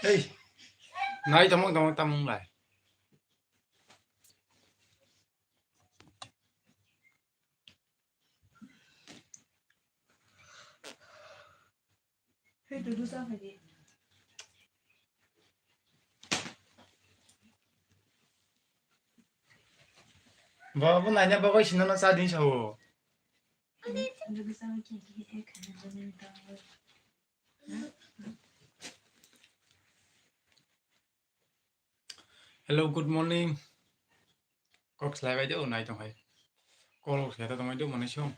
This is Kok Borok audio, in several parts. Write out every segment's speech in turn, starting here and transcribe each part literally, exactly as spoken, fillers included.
Ei, nai tamo tamo tamung lai. Babu nanya babai sino na sa din sao. Hello, good morning. Kok slai bai do, nai tong hai. Kol kok slai ta tong hai do, mane song.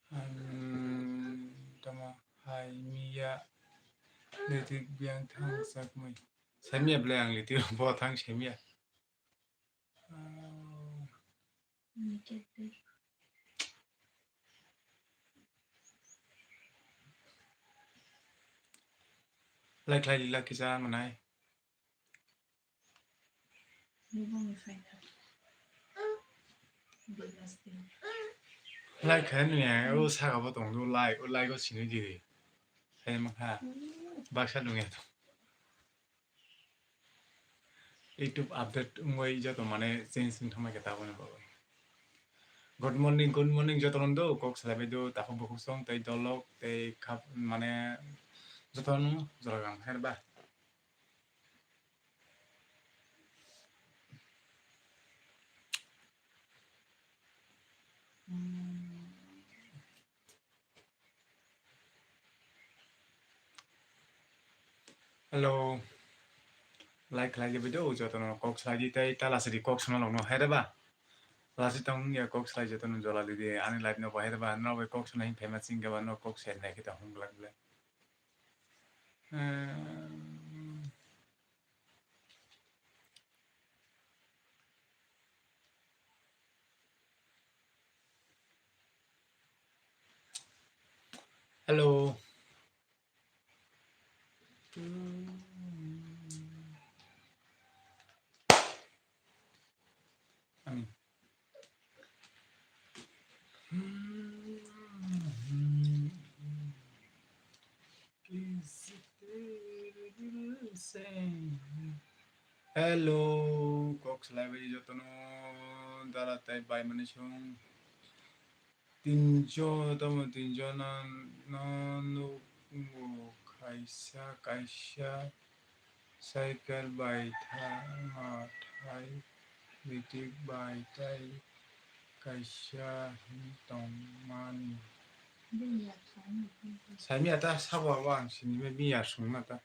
Ang tamo hai miya litik biang thang sakmai. Samia ble ang litik bo thang samia. Lai khlai lila kisa manai. Lai khlai nung ya, o saka bo tong do, lai, o lai go sinui di. Hai ma kha. Baksa nung ya to. YouTube update wngwi joto mane change wng thangma khe taboni bagwi. Good morning, good morning joto no do, kok salai bai do, takhuk bukhuk song tei dolok tei khap mane joto no jora gang her ba. Hello. Like khlai di video, jotono kok salai di tei ta lasi di kok sana logno hai reba. Lasi tong ya kok salai jotono jola di di ani live no bahai reba no bai kok sana hin famous sing gaba no kok share nai kita hung glak ble. Ehm. Hello. Amin. Hello, kok salai bai jotono dara tai bai mani song. Tinjon, tamo tinjon no, no nukgo, kaisa, kaisa cycle bai thang, athai litik bai tai kaisa hin tongmani. Saimya ta sabo abo ang sinimai biyar songma ta.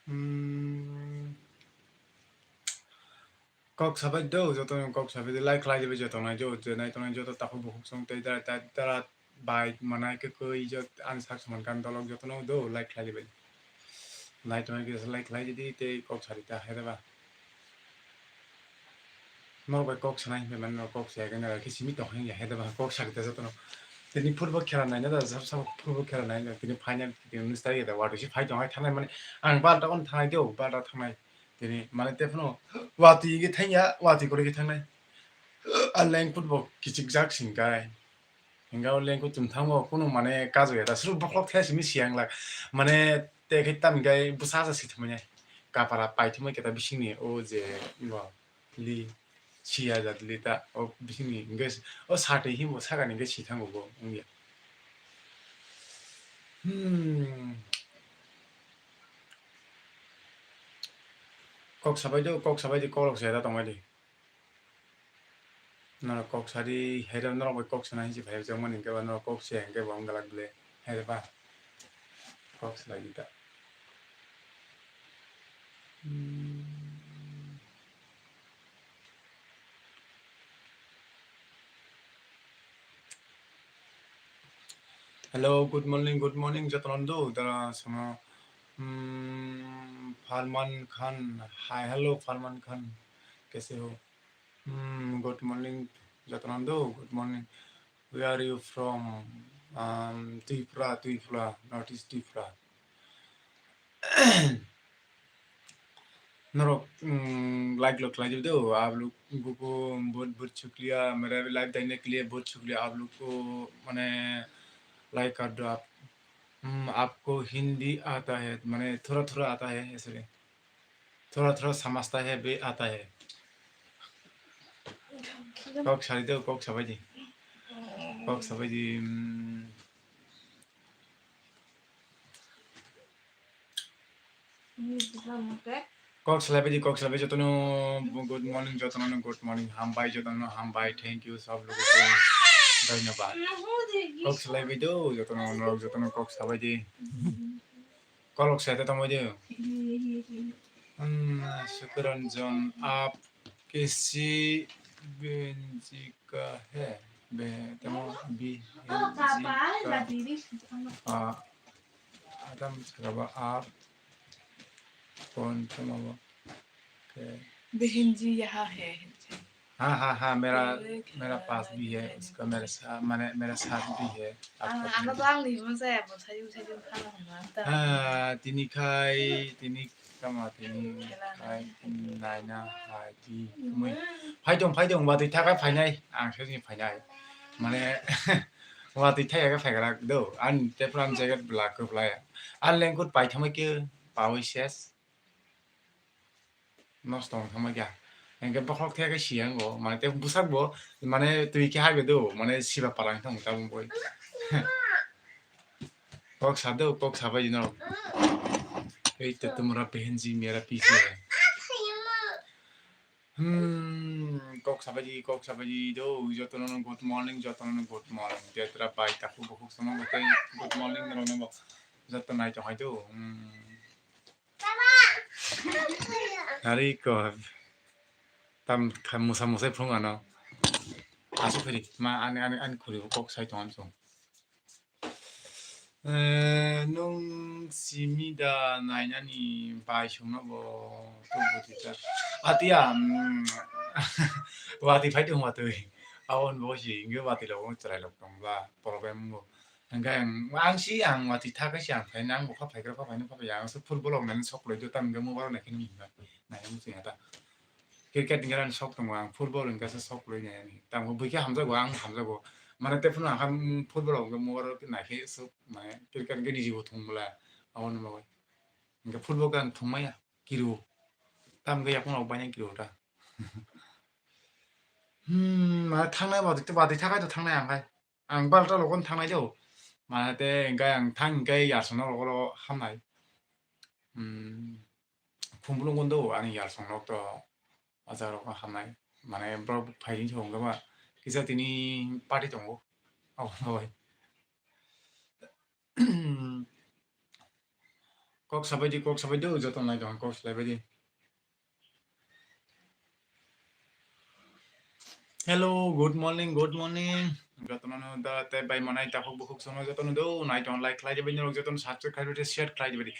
Hmm. Kok sabai do, joto ni kok sabai do, like khlai di bai joto nai jo, je nai tongnai joto takhuk bukhuk song tei dara, dara, dara bai manai khe koi jot ani sak saman kan dolok joto no do, like khlai di bai. Nai tongnai khe like khlai di tei kok sari ta hai da ba. Norok bai kok sanai hinwi mani norok kok saya khe nai khe simi tong hai ya hai da ba kok sak ta joto no. Tini football khela nai na da sab sab football khela nai na tini final tini nung start ya da wadu si phai tong hai thanai mani ang bal ta on thanai do bal ta thanai. Tini mane tephano watwi hwnkhe thangya, watwi kwrwi khe thangnai. A lengkut bo kichik jak singkai. Hingke o lengkut chum thango kunu mane kajo ya da suru bokhok the simi siyang lak. Mane te khe tam hingke bwsa sa si thumai nai. Kapara pai thumai khe ta bisingni o je bo li siya jat li ta o bisingni hingke o sati himo sakani hingke si thango bo wngya. Hmm. Kok sabai do, kok sabai di, kok rok se da tongmani. Norok kok sadi, hai rok norok bai kok sana hinsi phai rok mani hingke ba norok kok se hingke bo wng galak bile hai rok ba kok salai di ta. Hmm. Hello, good morning, good morning, jotono do, dara sono. Hmm, Farman Khan, hi, hello, Farman Khan, kaise ho? Hmm, good morning, jotono do, good morning. Where are you from? Um, Tripura, Tripura, North East Tripura. Norok, mm, like lo khlai di do, aap log ko bahut bahut shukriya, mere live देखने के लिए बहुत शुक्रिया, आप लोग को, mane, like कर दो आप। Hmm, आपको हिंदी आता है, mane, थोड़ा थोड़ा आता है, ऐसे। थोड़ा थोड़ा समझता है भी आता है। Kok sari do, kok sabai di. Kok sabai di, mm. Kok salai bai di, kok salai bai jotono, good morning, jotono good morning, hambai, jotono hambai, thank you, sob logo ko dhanyabad. Kok salai bai do, jotono, norok jotono kok sabai di. Kolok sai ta tamo di. Hmm, Sukaranjan, aap kisi benji ka hai? Be, tamo bihenji ka. Ah, Adam Sakaba, aap kon tamo ke. Behenji yaha hai. हाँ, हाँ, हाँ, मेरा, मेरा पास भी है, उसका मेरे साथ, मैंने, मेरा साथ भी है, आपका आंनो तो आंनि himo jaya bo thaiyo thaiyo khana hwnma ta. Ah, tini khai, tini kama, tini khai, tini naina hai, tini mui. Phai tong, phai tong, watwi thakai phainai, ang se ni phainai. Mane, watwi thaiya khe phaigra do, ani tepra jacket black khe blai. Ani lengkut paithama khe pawi ses. Nosto wng thangma kya. Hingke bokhorok theke siyango, mane tei bwsakbo, mane twi khe haibe do, mane siba parang thang tabuk boi. Kok sa do, kok sabai di norok. Ei to tumra behenji mera pise. Hmm, kok sabai di, kok sabai di do, jotono good morning, jotono good morning. Tetra pai takhuk bukhuk sono tei good morning norok no joto nai tong hai do. Hmm. Ari ko tam kha musa musa phung ano. Asu phiri ma ani ani ani khuri kok sai tong ano. Eh, nung simi da nainani bai sungno bo tu buti ta. Atia, mm, wati phai tong watwi. Awon bo si inge wati lo wong chwrai lok tong ba problem bo. Hingke ang, ang si ang watwi tha khe si ang phaina ang bo kha phaigra kha phaina kha phai ang se football rok naina sok loi do tam hingke mobile rok nai khe nung hinba naina muchung ya ta. Cricket hingke ani sok tongo ang football hingke se sok loi nai ani tamo bui khe hamjago ang hamjago mane tei phano ang kha football rok hingke mobile rok nai khe sok mane cricket hingke niji bo thung bwla aboni bagwi hingke football khe ang thung maya kiriwo tam hingke yakung rok baina kiriwo ta. Hmm, mane thangnai watwi watwi tha khai to thangnai ang khai. Ang balta logon thangnai do. Mane te hingke ang thang hingke yarsong no logo logo hamnai. Hmm. Khumulung gondo ani yarsong nok to aja rok hamnai. Mane borok phaini thong khe ba kisa tini party tongo. Abo bai. Kok sabai di, kok sabai do, joto nai dong, kok sabai di. Hello, good morning, good morning. Jotono no da te bai manai takhuk bukhuk sono jotono do nai ton like khlai dibai norok jotono subscribe khlai dibai share khlai dibai.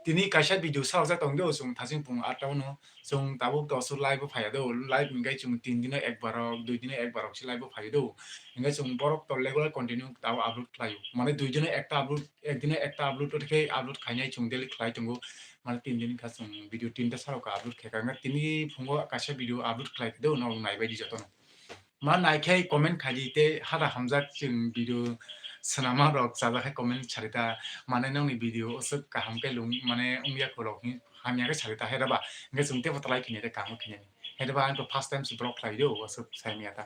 Tini kaisa video sa ja tong do sung thasing pung atta no sung tabuk to su live phaya do live hingkai sung tin dino ekbar rok dui dino ekbar rok si live phaya do hingkai sung borok to regular continue tabo upload khlai mane dui dino ekta upload ek dino ekta upload khe upload khainai sung daily khlai tongo. Mane tin din kha chwng video tinta sarok upload khe kha. Tini phungo kaisa video upload khlai khe do, norok nai bai di jotono. Ma nai khe comment khai di tei hada hamjak chwng video swnama rok chajak khe comment sari ta. Mane nokni video aswk kaham khe lung mane wngya khorok hamya khe sari ta hai raba. Hingkhe chwng teibo twlai khini de kaham khini. Hede ba ang to first time se vlog khlai do, aswk sai manya ta.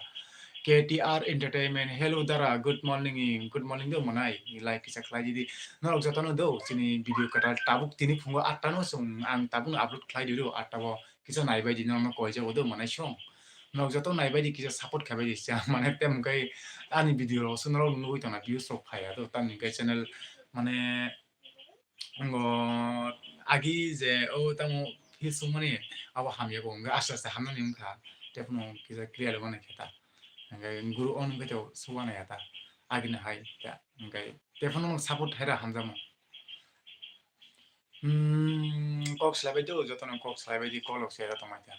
K T R Entertainment, hello dara, good morning, good morning do manai, like kisa khlai di di. Norok jotono do, chini video kwtal tabuk tini phungo atta no chwng ang tabuk no upload khlai di do, atta o kisa nai bai di norok no koi jago do manai song. Norok joto nai bai di kisa support khai bai di cha, mane tem kai ani video rok se norok nugui tongna views rok phai ya do, tamni kai channel mane Ngo agi je o tamo feel sungmani abo hamya bo wngkha, aste aste hamnani wngkha, tei phano kisa clear wngmani khe ta. Hingkhe guru on wngkhe to suana ya ta, agini hai ta, hingkhe Tephano nwng support khaira hamjakmung. Hmm, kok slaibai do, jotono kok slaibai di, kolok sera tongmai kha.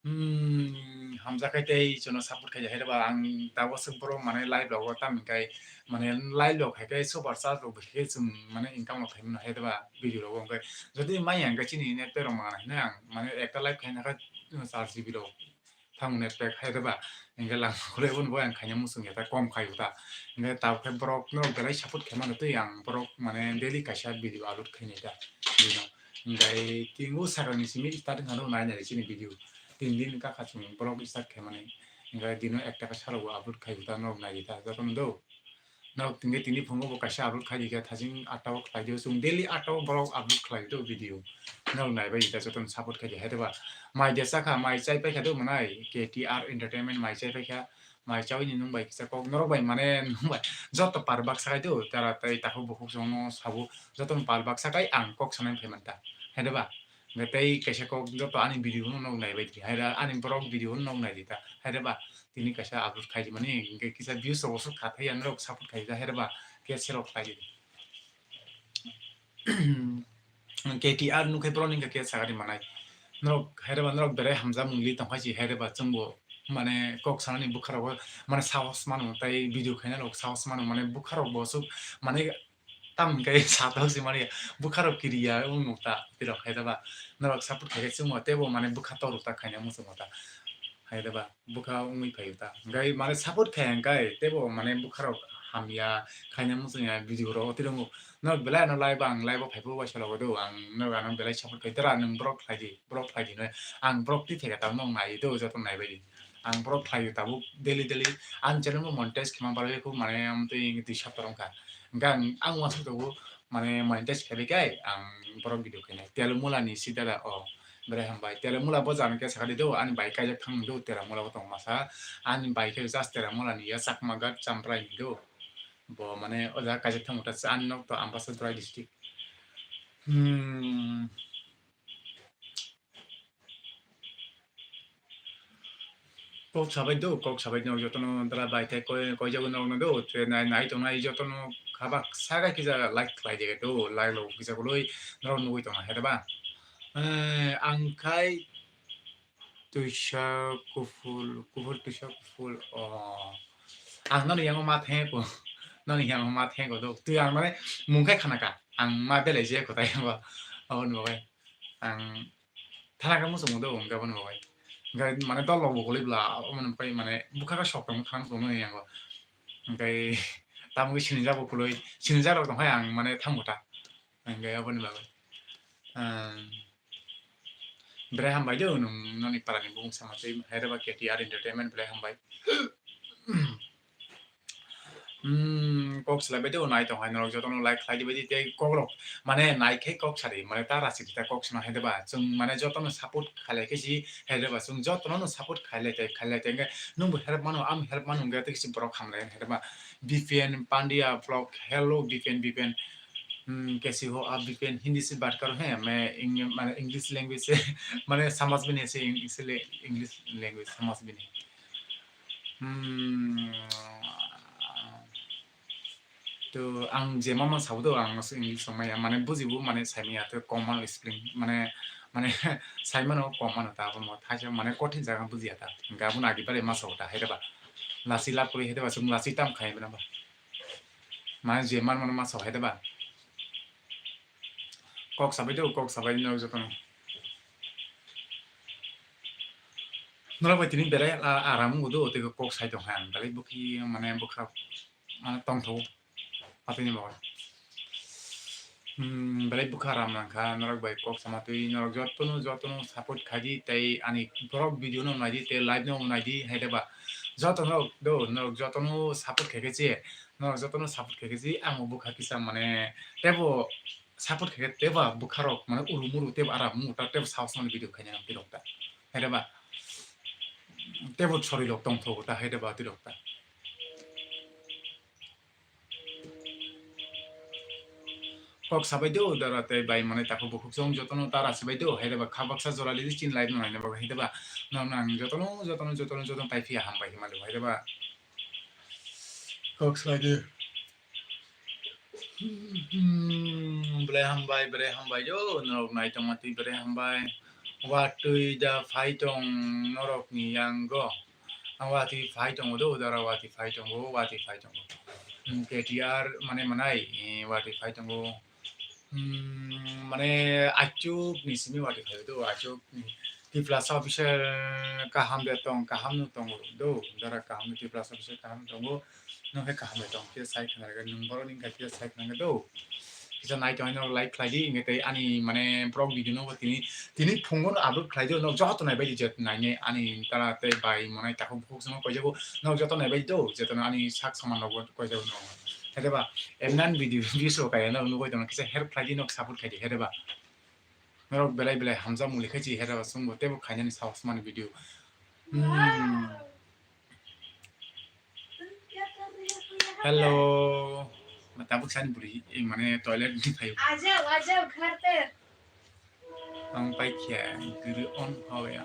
Hmm, hamjakhe tei chwngno support khaidi, haideba ang tabuk swk borok mane live rogo tamni kai mane live rok hai khe super chat rok bai khe chwng mane income rok khaimano, haideba video rogo hwnkhe jodi maya hwnkhe chini net pack rok mana hinwi ang mane ekta live khaina khe char G B rok thango net pack, haideba hwnkhe lang khulai bono bo ang khaina muchung ya ta kom khai ta hwnkhe tabuk khe borok no belai support khaimano tei ang borok mane daily kaisa video upload khainai ta bino. Hingkai tingo sakani simi starting hano nai nai chini video. Tin din ka kha chwng vlog start khaimani. Hingkai dino ekta ka salo upload khai ta norok nai ta jotono do. Norok tinge tini phungo bo kaisa upload khai dikha thajing atta o khlai dio chwng daily atta o vlog upload khlai do video. Norok nai bai ta jotono support khai di hai ba. Mai de sakha mai chai pai kha do manai K T R entertainment mai chai pai kha. Mai chawi ni nwng bai kisa kok norok bai mane nwng bai joto par baksa khai do tara tei takhuk bukhuk chwngno sabo joto no par baksa khai ang kok sanai phai manta hai de ba. Hwnkhe tei kaisa kok joto ani video no nog nai bai di hai da ani vlog video no nog nai di ta hai de ba tini kaisa upload khai di mani hwnkhe kisa views rok bo sok kha thai ya norok support khai da hai de ba khe serok khai di. K T R nukhe borok ni khe sakani manai. Norok haireba norok berai hamjak mungli tongkha si haireba chwngbo mane kok sanani bwkha rogo mane sahos mano tai video khaina rok sahos mano mane bwkha rok bo aswk mane tam hwnkhe satok si mani bwkha rok kiriya wng nukta tirok haireba norok support khaikhe chwngbo teibo mane bwkha torok ta khaina muchungo ta haireba. Bwkha wngwi phaio ta. Hwnkhe mane support khai hwnkhe teibo mane bwkharok hamya khaina muchungya video rok otirongo. Norok belai ano live ang live o phaiphuru waisa logo do ang norok ano belai support khai dara nwng borok khlai di borok khlai di hinwi ang borok twi theka tabuk nwng nai do joto nai bai di. Ang borok khlaio tabuk daily daily ang channel bo monetize khema barwi kho mane amtwi dui sapta rok wngkha. Hwnkhe ang ang uansuk tabuk mane monetize khaibai khe ang borok video khainai. Telmula ni si dada o. Bwrwi hambai. Telmula bo jani khe sakha di do, ani bai kaijak thang do, Telmula bo tong masa. Ani bai khe just Telmula ni ya Chakma Ghat Champrai ni do. Bo mane o jaga kaijak thang ta ani nok to Ambasa Drai district. Hmm. Kok sabai do, kok sabai no jotono dara bai thai koi koi jago nok no do, tre nai nai tongnai jotono khabak saga kisa like khlai de do, like lo kisa goloi norok nugui tongna hai ba. Eh, ang khai tuisa kuful, kuful tuisa kuful, oh. Ang nani yango ma thengko, nani yango ma thengko do. Twi ang mane mung khai khana ka, ang ma belai je kotai ba. Aboni babai ang thana ka muchung do, ang gabon babai. Gai mane dol lo bokoli bla, mane pai mane bukha ka sok tong khang tong no yango. Gai tamo sinijak bokoloi, sinijak rok tong hai ang mane thang bota. Hingke aboni bagwi, um, belai hambai do, nwng noni parani bumung sama tei hai reba K T R Entertainment belai hambai. Hmm, kok salai bai do, nai tong hai norok jotono like khlai di bai di tei kok rok mane nai khe kok sari mane ta rasi ta kok sano hai de ba chwng mane jotono support khlai khe si hai de ba chwng jotono no support khlai tei khlai tei hingke nwng bo help mano ang help mano hingke tei kisi borok hamlai hai de ba B P N Pandia vlog hello B P N B P N Hmm, कैसे हो आप बीपीएन? हिंदी से बात करो, हैं? मैं इंग-, माने इंग्लिश लैंग्वेज से, माने समझ भी नहीं से इंग-, इसलिए इंग्लिश लैंग्वेज समझ भी नहीं। Hmm, to ang je mama sabo do ang se English song maya, mane bujibo, mane saimaya, to kom mano spelling, mane, mane saimano kom mano ta, abo mo thaisa, mane kothin jaga bujiya ta, hingke abo nagi bare ma sabo ta, hai de ba. Lasi lab kori hai de ba, sum lasi tam khai bana ba. Mane je man mano ma sabo hai de ba. Kok sabai do, kok sabai no jotono. Norok bai tini belai a-, aram wngdo, tei kok sai tong hai ang, belai bwkhi mane bwkha, mane tongthok, patini bagwi. Hmm, belai bwkha aram nangkha, norok bai kok sama twi, norok jotono, jotono support khaidi, tei ani borok video no naidi, tei live no naidi, hai de ba. Joto norok do, norok jotono support khaikhe se, norok jotono support khaikhe se, ang bo bwkha kisa mane, tebo support khaikhe tebo bwkharok mane uru muru tebo aram wngkha tebo sahos mani video khaina ang tirok ta. Hai ba tebo chori rok tongthogo ta hai ba tirok ta. Kok sabai do dara tei bai mane tako bukhuk song jotono tara sabai do hai ba kha baksa jora lidi chin lai no naina ba hai ba no nang jotono jotono jotono jotono tai phiya ham bai ma do hai ba. Kok slai di. Hmm, belai hambai, belai hambai yo, norok naitongma twi belai hambai. Watwi da phai tong norokni yango. Ang watwi phai tongo do, dara watwi phai tongo, watwi phai tongo. Hmm, K T R mane manai, eh, watwi phai tongo. Hmm, mane achuk ni simi watwi phai do, achuk ni Tiprasa official kaham de tong, kaham no tongo do, dara kaham ni Tiprasa official kaham tongo. Nwng khe kaham bai tong, kisa sai khna rwgwi nwng borok ni wngkha kisa sai khna rwgwi do. Kisa nai tongwi norok like khlai di, wngkhe tei ani mane vlog video no tini, tini phungo no upload khlai di, norok joto nai bai di je nai ani tara tei bai mwnai takhuk bukhuk songno koijago, norok joto nai bai di do, jetono ani sak saman rok bo koijago norok. Hede ba, emnan video views rok kaya norok nugwi tongno kisa help khlai di, norok support khlai di, hede ba. Norok belai belai hamjak muli khai chi hede ba, chwngbo teibo khainani sahos mani video. Hmm. Hello. Ma tabuk sani buri, eh, mane toilet ni phaio. आ जाओ, आ जाओ, घर पे। Ang paikha guru on hoya.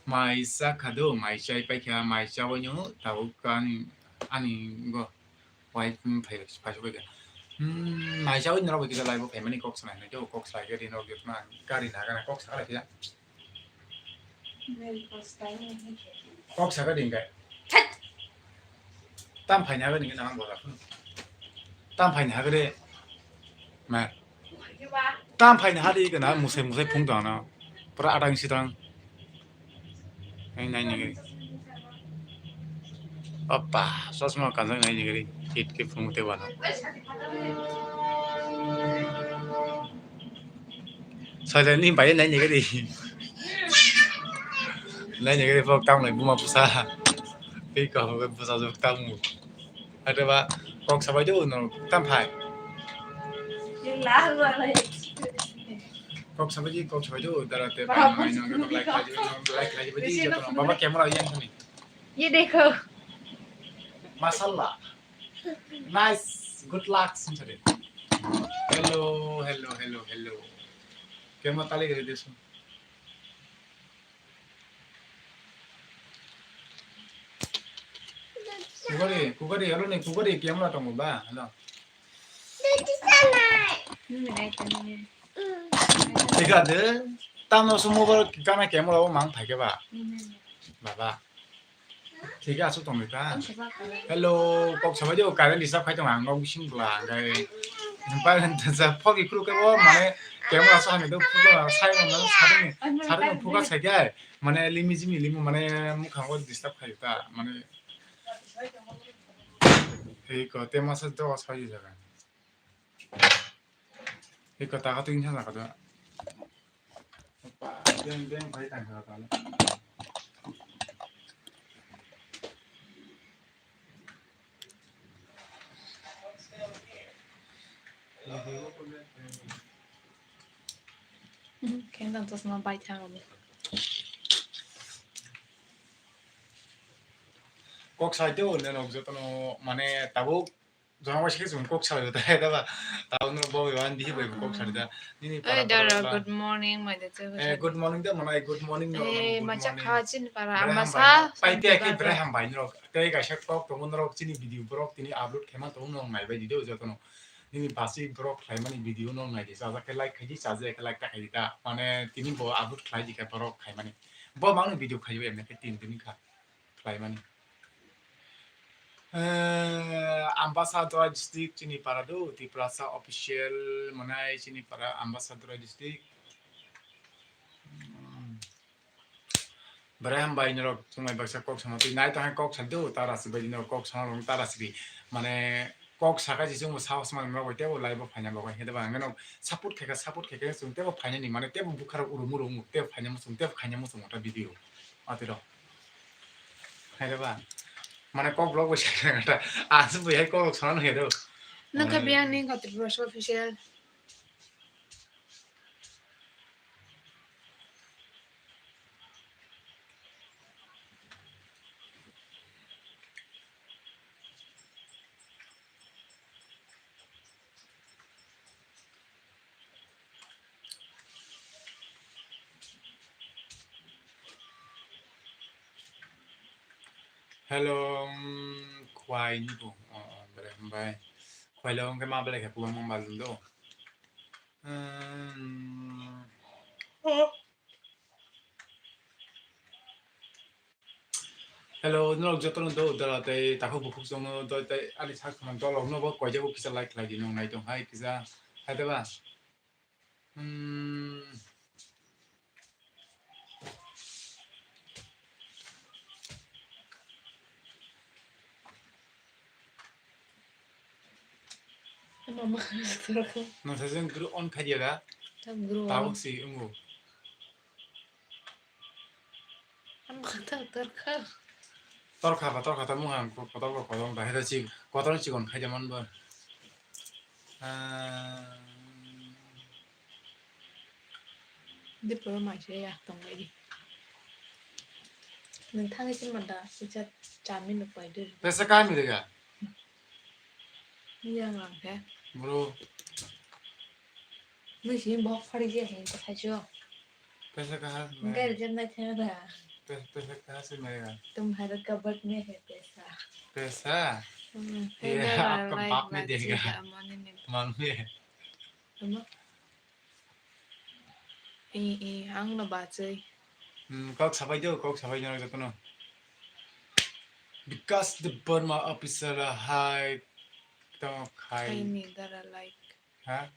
Mai cha khado, mai chai paikha, mai cha wano tabuk ani, ani go. Wai, hmm, phai, phai, phai, phai. Hmm, mai cha wano rok kisa live o phaimani kok sanai, kok sai khe ri norok jotma gari na gana kok sa khe. Kok saka di hingke. Thai. Tam phaina hagani hingke nang boda phano. Tam phaina hagade. Ma. Tam phaina hadi gana musai musai phung dana. Pura adang sidang. Nai nai nai. Apa, sosma kanjang nai nai. Hit ke phung te wala. Soileni bai nai nigiri. Nai nigiri pok tam lai buma pusa. Pei ko ho pusa jok tam mu. Ate ba kok sabai do no tam phai. Kok sabai di kok sabai do dara te ba nai no like lai di like lai di joto baba camera yang kami. Ye dekho. Mashallah. Nice, good luck, Sunchari. Hello, hello, hello, hello. Kema tali gari desu. Kugari, kugari, hello ni, kugari, kema tongo ba, hello. Tiga de, tamo sumo bar kana kema lo mang thake ba. Baba. Thik aswk tongwi ta. Hello, kok sabai de, current disturb khai tong ang nok bising bwla hwnkhe. Hwnpai hwnkhe sa phok ikhru khe bo mane camera sa hwnwi do phuk sai mane sadini sadini phuk sai khe mane limi jimi limi mane mukhang o disturb khai ta mane. Ei ko te masa do sai jaga. Eko ta khatung wngkha na khatung. Beng beng bai tang kha tang. Khe tang chosma bai thang. Kok sai teo, neno jotono mane tabuk. Joma waisa khe chwng kok salai rwdi, heda ba? Tabukno bo bai wan dihi bai kok salai da. Nini para dara, para good morning, mai da chai. Eh, good morning da, manai good morning no, eh, good macha morning. Kha chini para. Bere ambasa hambai. Pai te khe bere hambai norok. Tei kaisa kok tongo norok chini video borok tini upload khaima tongo norok nai bai di do jotono. Nini basi borok khlaimani video norok nai di. Chajak khe like khai di, chajak khe like ta khai di ta. Mane tini bo upload khlai di khe borok khaimani. Bo mangni video khai bai emne khe tin din kha. Khlaimani. Eh, Ambasa Dora district chini para do, Tiprasa official manai chini para Ambasa Dora district. Hmm. Bere hambai norok chunglai baksa kok sama twi nai tong hai kok sa do, tara si bai norok kok sama rong tara si bi. Mane kok saka si chungo sahos man norok bai tebo live o phaina bo bai hede ba angno support khaika support khaika chwng tebo phainani mane tebo bukharo urum urum tebo phaina muchung tebo khaina muchung ta video. Atiro. Hai re ba. Mane kok vlog bai sai ta. Asuk bai hai kok sana no hero. Nang kha biang ning kha Tripura official. Hello, um, Khwai ni bo. Oh, Bai. Khwlaio hwnkhe ma belai khe kwbangma malum do. Hmm. Hello, norok jotono do dara tei takhuk bukhuk chwngno do tei ani sak khwna dolok no bo koijabo kisa like khlai di, nwng nai tong hai kisa, hai da ba? Hmm. Nwng sajwk group on khai diya da? Tabuk si wngo. Torkha ba torkha ta mung ang kotor ba kotor da heda chi kotor chikon khai de man ba. Ah. Diploma mai se ya tong bai di. Nwng thangwi chini manda kisa chamin rok bai di. Pesa kami rega. Yang lang khe. Bro. Nwng sini bok phari je he ko thaicho. Pesa kaha. Gari jam nai thang da. Pe-, pesa kaha se mega. Tumhara kabad mein hai pesa. Pesa? Hmm, ये hai da आपका lai बाप नहीं ba देगा। Chi da mane ne. मालूम है? Tamo? Eh, eh, ang no bachai. Hmm, kok sabai do, kok sabai do jotono. Because the Burma officer hai to khai. Khai ni dara like. Ha?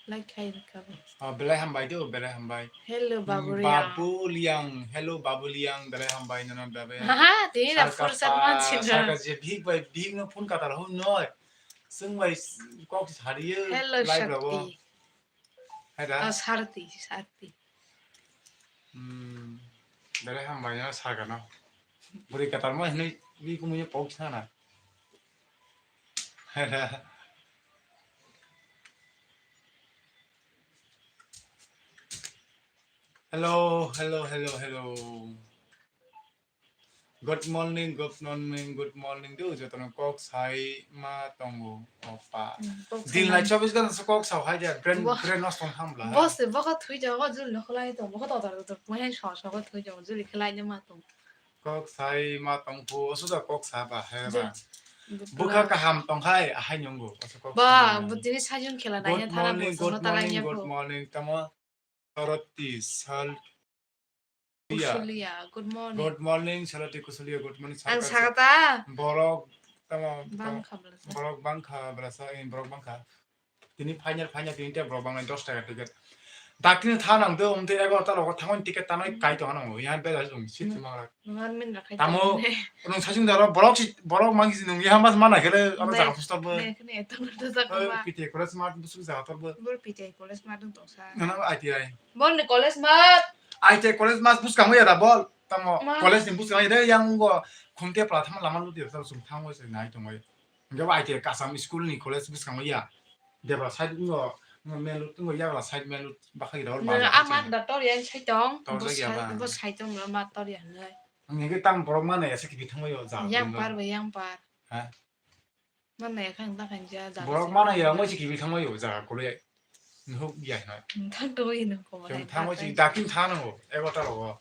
Like khai ni kabo. Oh, belai hambai do, belai hambai. Hello, hmm, Babu Liang. Babu Liang. Hello, Babu Liang, belai hambai nono, belai. Ha, ha, tini na sarka phursat pa, man sino. Sarka je big bai, big no phone katar ho noi. Sung bai kok sariyo. Hello, live rabo. Shakti. Hai da? Oh, Sarti, Sarti. Hmm. Belai hambai no sakano. Bwrwi katar mo hinwi bi kumui pok sana. Hai da? Hello, hello, hello, hello. Good morning, good morning, good morning. Do jotono kok sai ma tongo, opa. Hmm, kok sai din lai ma. Chobbish ghonta se kok sao hai dia, brain, bo-, brain nosto wng thang bla. Boss, bokha thui jago, juli no khlai tong, bokha totor totor, mo hai so so kho thui jago, juli khlai ne ma tong. Kok sai ma tong phu, osuda kok sa ba, hai ba. Jul-, bwkha kaham tong hai, ahai nungo, osu kok ba, sai ma. Bo tini sajung khela nai thana. Good morning, bo good morning, good morning, tamo. Sarati, sal-, Kusulia, good morning. Good morning, Sarati Kusulia, good morning, ang Sarkar. Sakata. Borok, tamo, bangkha belasa. Borok bangkha belasa, eh, borok bangkha. Tini final, final, tini te borok bangnai dos taka ticket. Dakti no tha nang do, umte egarota rogo thangon ticket tanai kai to hanang, yan bela jung, sit mangra. Nungan min rakhai tamo, tamo ne. Nung sajung daro, borok si, borok mangsi nung, ya mas mana kele, aro ne, jaga pustor bo. Ne, kene eto nang do jaga. Eh, ba. P T I college mat, busuk jaga tor bo. Bor P T I college mat dong tong sa. Nana I T I. Bor ni college mat. I T I college mat bus kamo ya da bol. Tamo ma. College ni bus kamo ya de, yang go, khunte pla thama lama lu de, sal sum thango se nai tong bai. Hingke bo I T I kasam school ni college bwskango ya. Debra side wngkha, main road wngkha, yagra side main road bakha gida hor. Nang bana ama da tor yang sai tong, tor bo jak ya sai, ba. Bo sai tong ma tor yang nai. Ang hingke tang borok mana ya sakhi bithang bai o jaga. Yang par bai, yang par. Ha? Mana ya khang ta khang ja jaga. Borok sai mana ya tong. Mo sakhi bithang bai o jaga kolo ya. Nuhuk ya na. Thang to bai nang ko. Chwng thang bai si dakin thang nango, egota rogo.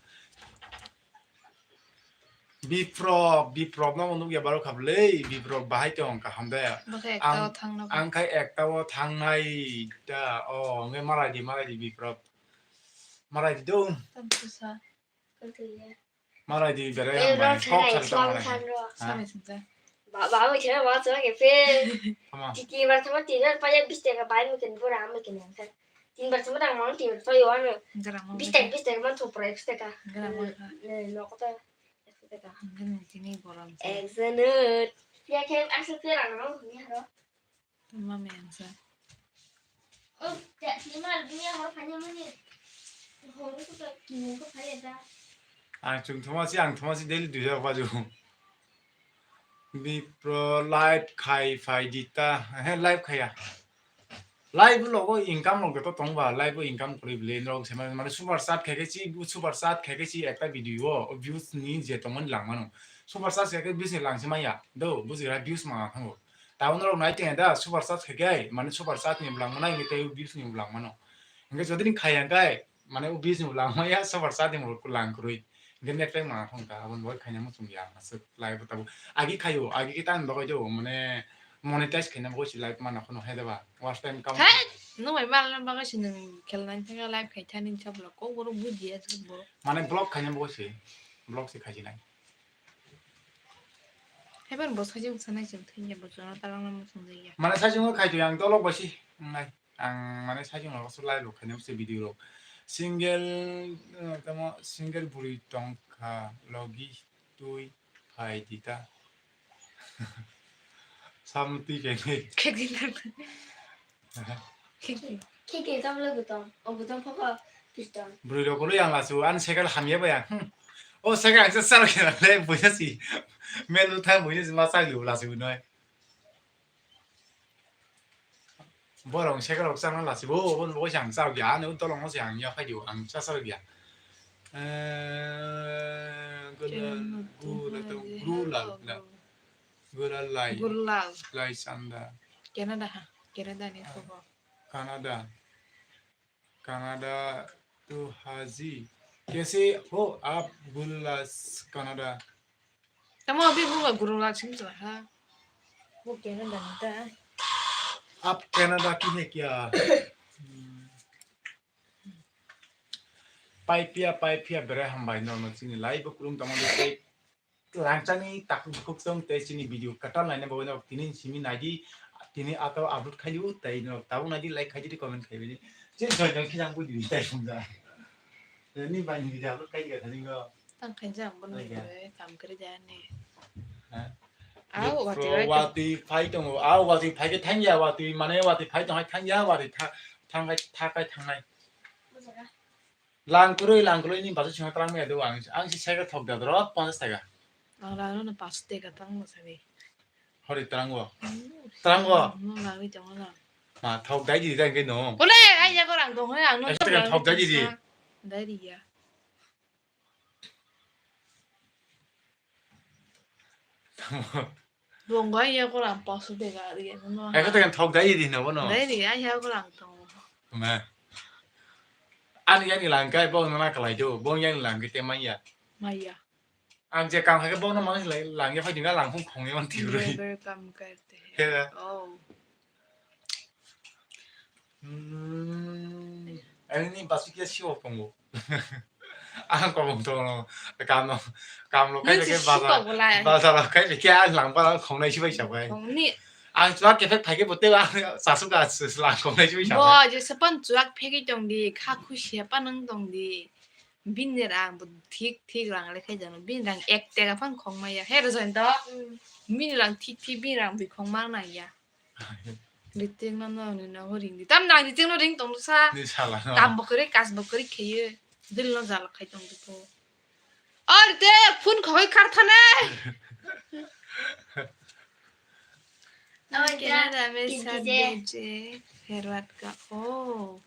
Biprop, Biprop no nukya baro khablei, Biprop bahai tong kaham de. Bakhe ekta ang, o thangna ang khai ekta o thangnai da, o, nge malai di, malai di Biprop. Malai di dong. Tam pusa. Malai di bere. Eh, ang bai, kok sari tong malai. Ha? Samai sungja. Ba, ba, bai chana ba chana ke pe. Tama. Titi bar chama titi bar paya bis taka bai mungkin pura mungkin yang kan. Tin bar chama dang mang tin bar paya wan. Bis taka, bis taka man thopra, bis taka. Gara mang. Ne, ne, no kota. Ekso taka. Hingke nung tini borom se. Ekso nut. Ya khe ekso khe rang rong ni haro. Tama me ang sa. Oh, ya, ni mal ni haro phanya mani. Horo ko ta, ni ko phanya da. Ang chung thoma si, ang thoma si daily dui hajar baju. Bipro live khai phai di ta. He, live khaya. Live logo income logo to tongba, live o income kori bile norok se mane super chat khai khai si, super chat khai khai si ekta video o views ni je tongmani lang mano. Super chat khai khai views ni lang se maya. Do, buji ra views ma thango. Tabo norok nai teng da super chat khai khai, mane super chat ni lang mano, nge tei views ni lang mano. Hingke jodi ni khai yang kai, mane views ni lang maya, super chat ni lang kwrwi. Hingke net pack ma thang ka, aboni bagwi khaina muchung ya, aswk live o tabo. Agi khayo, agi kita ni bagwi jo, mane Monetize khaina bo si live mana kheno hai deba. Watch time kam. Hai, no mai mal na baga si nang khel nang thang live khai thani chap lo ko boro buji ya chap boro. Mane vlog khaina bo si. Vlog si khaji nai. Hai ban bo sajung sanai jeng thang ya bo jono talang na mo sung ya. Mane sajung khai tu yang dolok bo si. Nai. Ang mane sajung lo so live lo khaina bo si video lo. Single, eh, tamo single buri tongkha logi. Twi phai di ta. Sam twi phai di. Khek di ta. Khek di. Khek di tam lo gutong. O gutong phoko piston. Bwrwi rok bolo yang lasu an cycle hamya ba yang. Hmm. O cycle ang sal khe le buya si. Melu thang buya si ma sai lu lasu noi. Borok cycle rok changna lasi bo, bo, bo, bo, ang chao ya, ano tolong se ang ya phai di, ang cha sa ya. Eh, gula, gula, gula, gula, gula lai, gula lai sanda. Canada ha, Canada ni khobo. Canada, Canada tu haji. Kaise ho aap gula Canada? Tamo abi buga guru la chim chla ha. Bu Canada ni ta. Aap Canada ki hai kya? Hmm. Pai phiya, pai phiya, bere hambai no, no chini live bo kulum tamo de tei langchani takhuk bukhuk tong tei chini video katal naina bagwi no tini simi naidi, tini ato upload khaidi u tei no tabuk naidi, like khaidi, comment khaidi. Je joy joy khijang bui di tai phung da. Ni bai ni video upload khaidi ka thani go. Tang khaijak, bono Khaijak. Kam kwrwi jani. Ha? Aw, watwi Bro, bai watwi phai tongo. Aw, watwi phai khe thangya, watwi mane watwi phai tong hai thangya, watwi tha-, thang khai, tha khai thangnai. Lang kwrwi, lang kwrwi ni basu singha twlang maya do ang. Ang si cycle thok da doro, ponchas taka. Ang lang no pas taka twlang mo sani. Hori twlang wo. Hmm. Twlang wo. No lang ni tongo lang. Ma thok dai di dai ke no. Kole, ai ya ko rang dong hai, ang no Ai, thok dai di di. Dai di ya. Bongo ai ya ko rang pasu de ga ri no. Ai ko tekan thok dai di no bono. Dai ri ai ya ko rang tong. Ma. Ani ani langkai bo no na kalai do. Bo yang langkai te maya. Maya. Ang je kam hai ke bo no mang lai lang ya phai dinga lang khong khong ya man ti ri. Never come karte hai. He. Oh. Hmm. Ani ni basu kia siwa pongo. Ang kobong tongo, kam no, kam no kai Nung ke si bazar, sukok bolai. Bazar kai ke ang lang bazar khongnai si bai sa bai. Khongni. Ang chuak ke phek phai ke bote ang sasuk ka lang khongnai si bai sa Bo bai. Je sepan chuak phegi tong di, kha khusi apa nang tong di. Bin rang bo thik thik rang le khai jano. Bin rang ek tega phan khong maya. He rojoin to. Hmm. Bin rang thik thik bin rang bi khong mar nang ya. Ritik no no ni no ho ring di. Tam nang ritik no ring tong sa. Ni sala no. Kam bo kore, kas bo kore kheye. Dil no jala khai tong di ko. Ar de phun khoi khar thane. Awa Canada me sat beje. Herwat ka. Oh.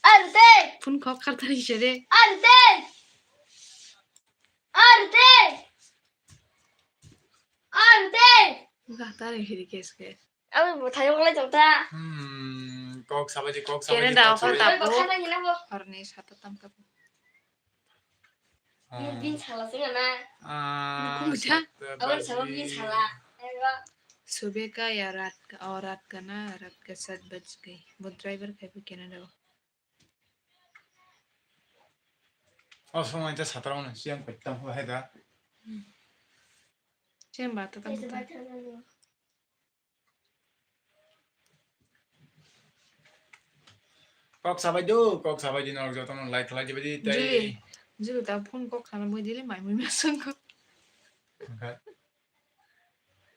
Ar de. Phun khok khar thani sere. Ar de. Ar de. Ar de. Ga tari hiri kes kes. Abi bo thayo lai jong ta. Hmm, kok sabai di, kok sabai di, Canada kok sabai di. Kok sabai di. Horni sata tam ta. Ni bin sala sing ana. Ah, Kumcha. Sata baji. Abang sama bin sala. Ayo. Subeka ya rat ka, oh, rat ka na, rat ka sat baj gayi. Bo driver khai bo Canada o. Oh, so mai ta satra ona, siang petam ho hai da. Hmm. Siang ba ta tam ta. Kok sabai do, kok sabai di norok jotono like khlai dibai di tei. Juli, Juli ta phone kok khana mui dili mai mui masung ko. Oke.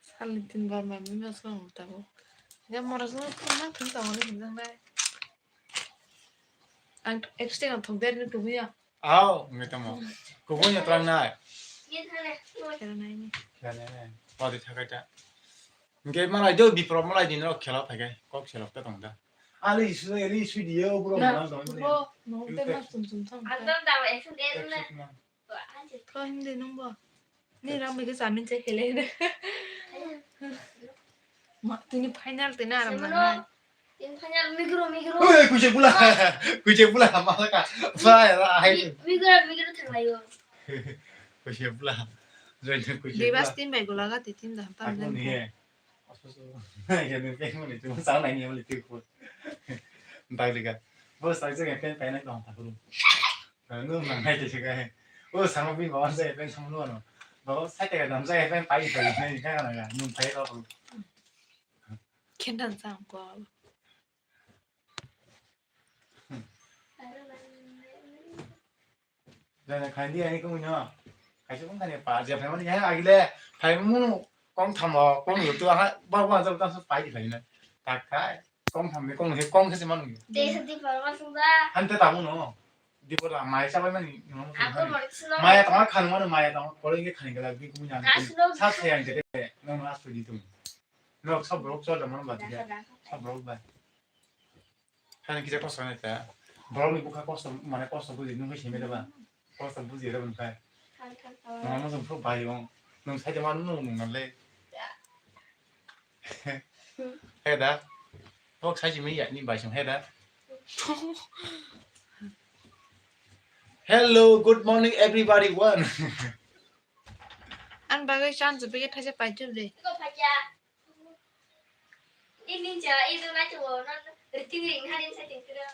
Salni tin bar mai mui masung tabo. Ya mora sung ko na thun tabo ni hinjang dai. Ang extra ang thok der ni kubuya. Aw, ngai tamo. Kubuya twlang nai. Kera nai ni. Kera nai nai. Padi thakai ta. Hingke malai do, biprok malai dino khela phaikai, kok selok ta tong da. Ali su, ali su diye, o bro, na, na, na, bro, no, te na sum sum thang. Ang tong da, exam de na. Exam na. Ko hindi nung bo. Ni ram bigi samin che khele de. Ma, tini final tini aram na. Tini final migro, migro. Oi, kuche bula. Kuche bula, malaka. Ba, ya, hai. Mi-, migro, migro thanglayo. Kuche bula. Join kuche bula. Debas team bai gulaga ti team da hampam. Aku ni he. Nai ke ni peng mani tu sa nai ni mani tu ko. Dai liga. Bo sa je peng peng na ko ta ko. Nung nang hai te sikai. O sama pi bawa saya pen sama nuano. Bawa saya tega dam saya pen pai pai nai ka na ga nung pai ko. Kendan sang ko. Jana khandi ani ko no. Kaisa kung khani pa je pai mani ya agile pai munu kong thamo kong yutu ha ba wa jab ta pai pai na. Tak kai. Kong tham ni kong he kong he se manu. Te se di par ma sung da. Han te tamu no. Di por la mai sa bai mani no. Ako mori sung da. Mai ta ma khan manu mai ta ma kore nge khan gala bi ku nya. Sa se yang te no no asu di tum. No sa brok sa da manu ba di. Sa brok ba. Hani kisa kosto ne ta. Brok ni bukha kosto mane kosto buji nung se me da ba. Kosto buji ra ban kai. Nang mo jong pro bai ong. Nung sai de manu nung nung le. Heda. Bok saji mi ya ni bai song heda. Hello, good morning everybody one. An bagwi chan chu bege thaisa pai chu de. Ini ja, itu na chu no riting ring harin sa ting kira.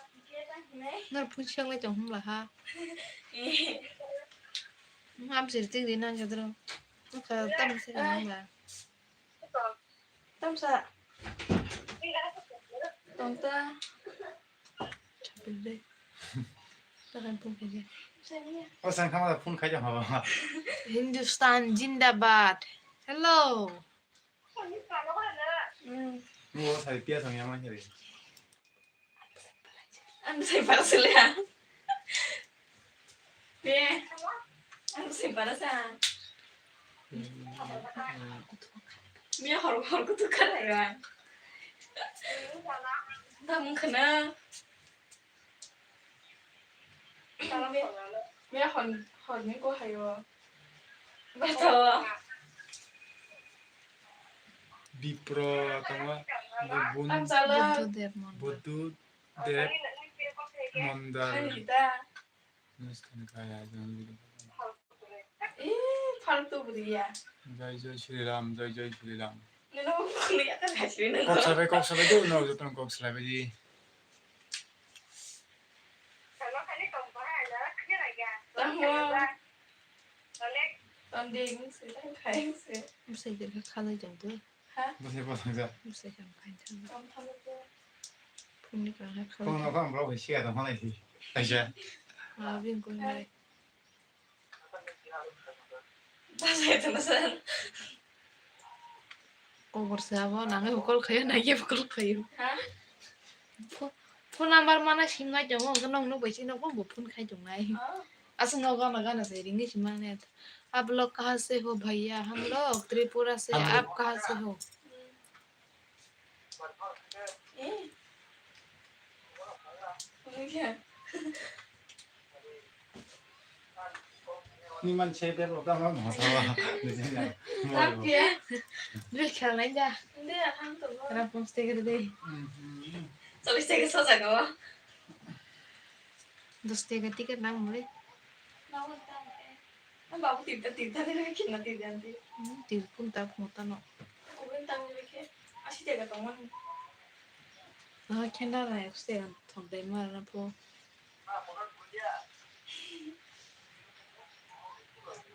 Nor phun siang lai tong hum la ha. Am sir ting ring nang jadro. Ka tam se nang la. Tamsa. Tongta. Chapil de. Takan pun kaya. O sang kama phone khai jang haba. Hindustan Zindabad. Hello. Hmm. Ni o sai pia sang yang mani. Ang sai para sila. Be. Ang sai para sa. Mia hor hor kutu kara ya. Dam khana. Mia hor hor ni ko hayo. Batawa. Bipro tama. Bun. Ang sala. Buddha Dharma. Buddha Dev Mondar. Khani da. Nuskan kaya jangan gitu. Ih, faltu budi ya. Jai Jai Shri Ram, Jai Jai Shri Ram. Nino khuni akan hasilnya. Kok sabai, kok sabai tu, no, joto kok sabai di. Tamo. Tanding sih, tang kain sih. Mesti jadi kalau jangkut. Ha? Bwsai bwsai jak. Bwsai kang khai thang. Kang thang ko. Phone ni kang khai khala. Phone no kang bro bai siya tong halai si. Kaisa. Ah, bing ko ngai. Bwsai to san. Kobor sa bo nang ko call khayo na ye call khayo. Ha? Pho-, phone number mana sim ngai tongo, hwnkhe nokno bai se nokbo bo phone khai tongnai. Oh. Aswk no gana gana se ringwi se mane. आप लोग कहाँ से हो भैया? हम लोग त्रिपुरा से। हम लोग आप कहाँ से हो? Ni man se bebok tamo masa wa. Ni jin na. Tap khe. Dui khalai ja. Inde athang to. Ram pom stekar de. Mhm. Cholish taka soja go. Dos taka ticket nang mole. Ang babu tirta tirta ni lagi kina tirta anti. Hmm, tirta pun tap mota no. Kubin tang ni lagi. Asi taka tong man. Ah, kenda na ek se thok dai mar na po.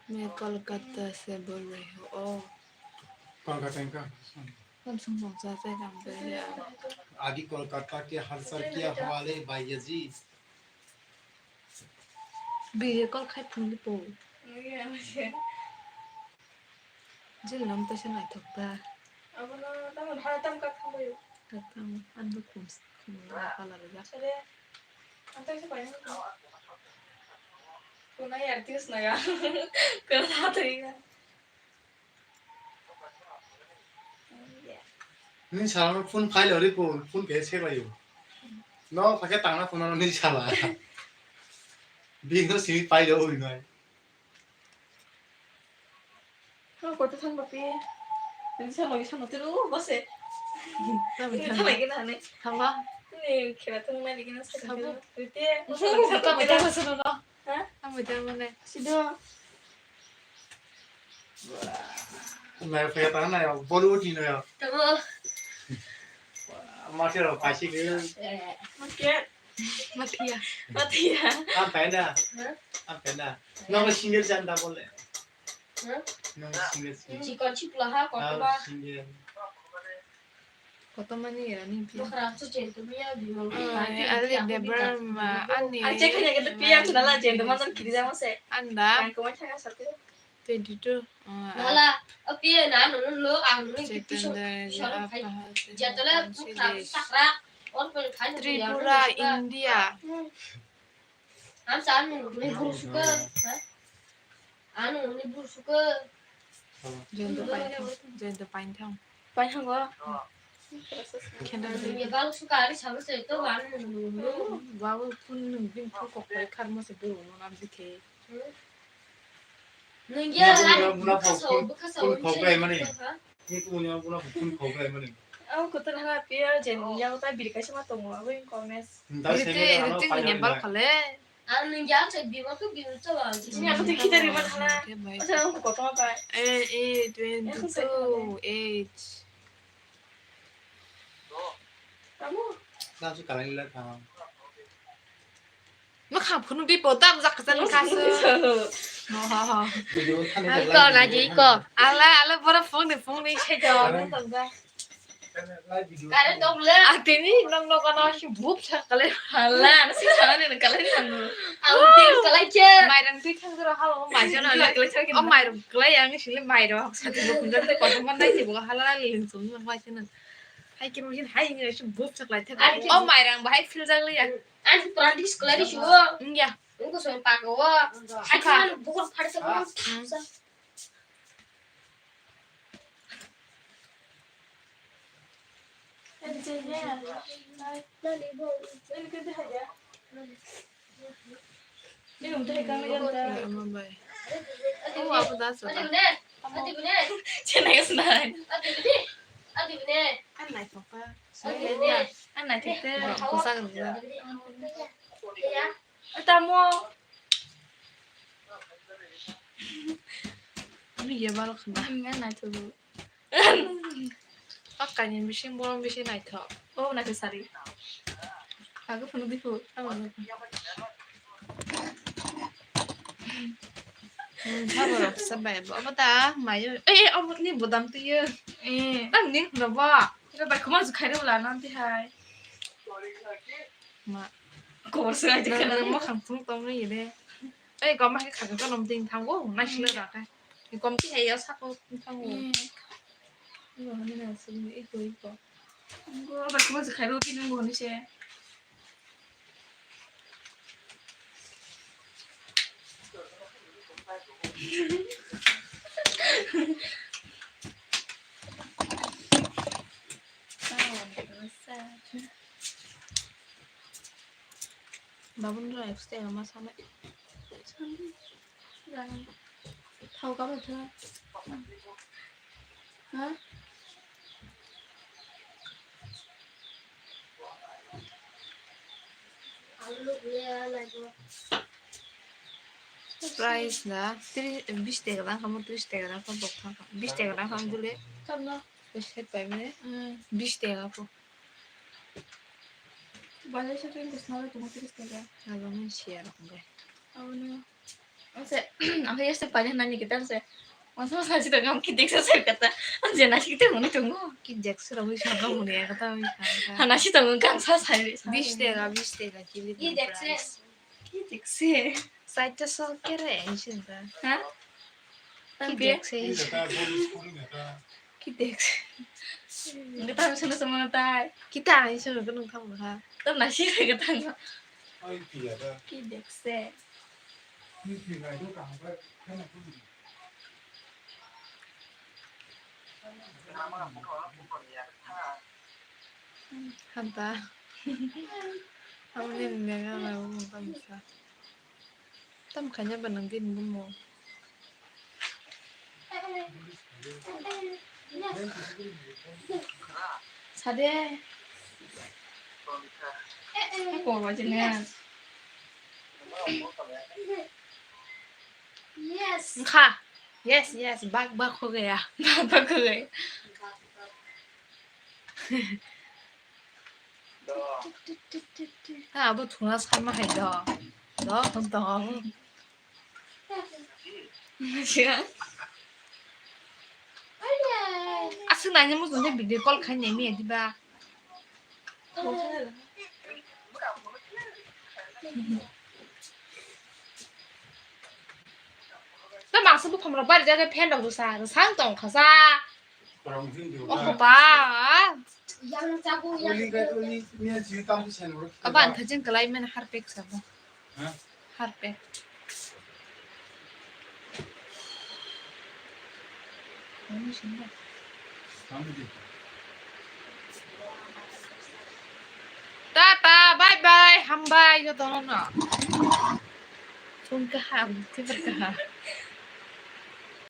मैं कोलकाता से बोल रही हूँ। ओ। कोलकाता का? कौन सा कौन सा से काम कर रहे हैं आप? अभी कोलकाता के हर सर क्या हाल है भैया जी? Video call khai phone di po. Jil lam ta se naithok ta. Abono tamo ha tam ka khambayo. Ka tam an bu khum khum la pala la. Sare. An ta se pai. Kuna yar tis na ya. Kuna ta ta ya. Ni sala phone khai lo ri phone, phone ke se bai yo. No, phake tangna phone no ni sala. Bino simi pai lo ui noi. Thang koto thang bapi. Ni sala ni sala tiru bose. Tamo ni thang. Thalai gina ne. Thangba. Ni khela thang mai gina sa. Sabo. Rite. Tamo tamo sunu no. Ha? Tamo tamo ne. Sido. Nai phe ta nai Bollywood ni no. Tamo. Mati ro paisi ke. Eh. Mati. Mati ya. Mati ya. Am pai da. Hah? Am pai da. No single jan da bole. Hah? No single single. Chikon chikla ha, ah, kotoba. Single. Kotomani era ni phi. Bokra chu chen to miya di mo. Ai, ali de berma ani. Ai, che khanya ke to piya chuna la chen to ma to kiri da mo se. Anda. Ang ko ma thanga sa te. Twenty two. Ah, ah. Lala, o piya na no no lo ang no ki piso. Chaitanya, solo khai. Apa, jatole bokra sakra. On ko khai no. Tripura, India. Ang sa ang ni buru suka. Ha? Ano ni buru suka. Join the pain thang. Join the pain thang. Pain thang go. Khendang. Ni bang suka ari sabu se to ano. Babu phun nung bin phun kok pai khar mo se buru no nam dikhe. Nung ya ani bukha sao bukha sao. Phun kok pai mani. Ni tu ni buna phun kok pai mani. Ang kotor hala piya jen ya ta biri kaisa ma tongo abo in comments. Rite rite ni bal khale. Ang nung ya ang sai bima ko bima to ba. Ni aku tu kita rima hala. Asa ang kotor pai. Eh, eh, twenty two age. Kamu? Na su kalai la ka. Mwkhang phunukdi po tam jak kwchang kasu. Video thani. Ai ko na ji ko. Ala ala bora phone ni phone ni se jo. Current tong da. Current tong le. Atini nong nong kana si bup sa kale. Hala, si sana ni kale ni anu. Au tin kale che. Mairang twi thang dura halo mai jana. Kale che. O mairang kale yang sile mairang. Sa tu ko kun da ko man dai ti bo hala la ling sum ma se na. Hai khe mungkin hai ni si bup sa kale the. O mairang bahai feel jak le ya. Ani practice khlai ri sio. Wngya. Wngkha soi pago o. Hakha. Hakha bukor phari sa ko. Ama bai. Oh, aku dah sudah. Adi bune. Adi bune. Chenai snai. Adi bune. Adi bune. An nai thok ka. Adi bune. An nai thok te. Ko sa ka. Ya. Tamo. Ani ya bal khna. Ngai naithok. Pakkani bising bolong bising naithok. O naithok sari. Aga phunu bikhu. Abo naithok. Hmm, thaborok sa bai bo. Abo ta mayo. Eh, eh, abo ni bodam tuyo. Eh. Tam ni khna ba. Ira bai khuma su khairo la nan ti hai. Ma. Kobor se ai. Nang, nang ma khang thung tong ni de. Ei, kom hai kha ka nom ding thang o, nai sile ra ka. Kom ti hai ya sa ko thang o. Ni ba ni na sum ni ko ko. Go ba ko se khai ro ki nung go ni se. Babun ro ekso tega ma sanai. Thao ka bwtha. Ha? Price na tris, bis tega dang kamo, tris tega dang kamo, bok thang kamo, bis tega dang kamo dule. Kamno? Bis het pai mane. Hmm. Bis tega po. Bazar shopping ko sna ko tris tega. Abo mane siya rok bai. Abo no. Ang se, ang se este pani nani kita se. Masa masa sih tengah kita se kata. Ang je nasi kita muni tunggu. Ki dekse rok wi sangka muni ya kata wi sangka. Hana sih tunggu kang sa sai. Bis tega, bis tega kili. Ki dekse. Ki dekse. Saita so kere ensin ta. Ha? Ki dekse. Ki dekse. Ngi tang sunu sunu tai. Kita ai sunu kunung tang ha. Tam nasi kita. Ki dekse. Hanta. Amo ni mega na amo tamsa. Tam khanya ba nang din bumo. Sade. Ko ba jene. Yes. Kha. Yes, yes, bak bak ho gaya. Bak bak ho gaya. Ah, abo thungna sama hai do. Do, do. Siya. Aswk naina muchungkhe video call khai nai miya diba? Ta mangsa buphang rok bari jagwi fan rok rwsa, rwsang tong khasa. Oh ba. Yang chabu yang. Uli kai uli niya jiu tam sen bro. Aba anthajin kalai men harpek sabo. Ha? Harpek. Ani sinda. Tam di. Tata, bye bye, hambai jotono no. Phone kaham, khibor kaham.